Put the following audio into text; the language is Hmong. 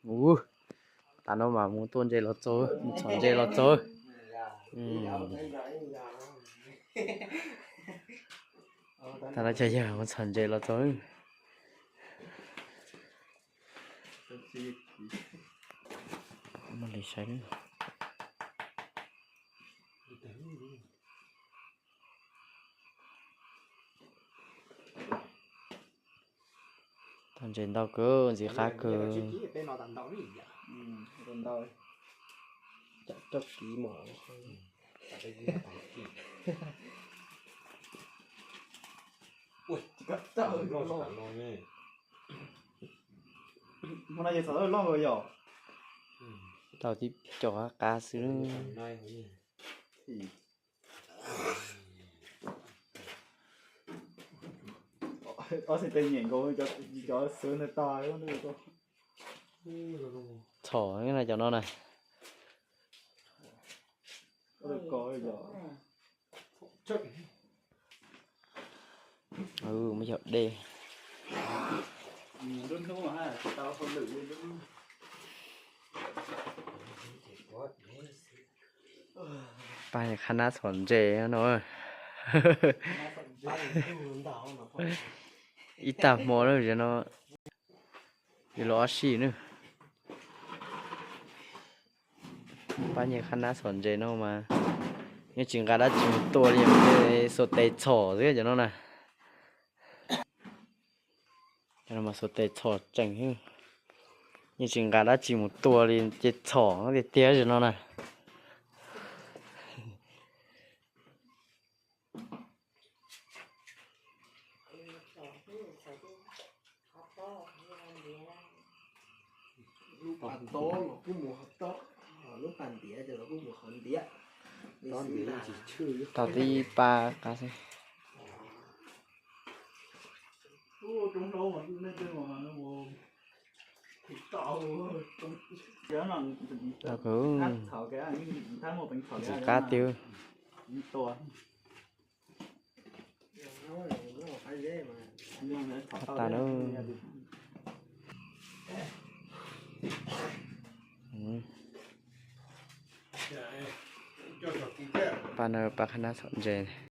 Ub, tas no mas mus tua ntses los txog, mus txhom ntses los txog. Tas no cov yawg mus txhom ntses los txog. Mus li saib. Tau ntses ntau kawg, ntxiv qab kawg. Tau tib co qab qab xwb. Txhom na cov no na. Muaj yog dej. Pab qhab nab txhom ntses no. Ib tag hmo na, no yuav luag ob sij na. Pab nyiag qhab nab txhom ntses no mas yeej tsis nqa dab tsi mus tua li, xuas tes txhom xwb cov no na. Cov no mas xuas tes txhom tseem, yeej tsis nqa dab tsi mus tua li, ces txhom tiag tiag cov no na. Tau tib pab qab xwb. Tau kawg, ntxiv qab tiag. Qab tas na. Pab no pab qhab nab txhom ntses.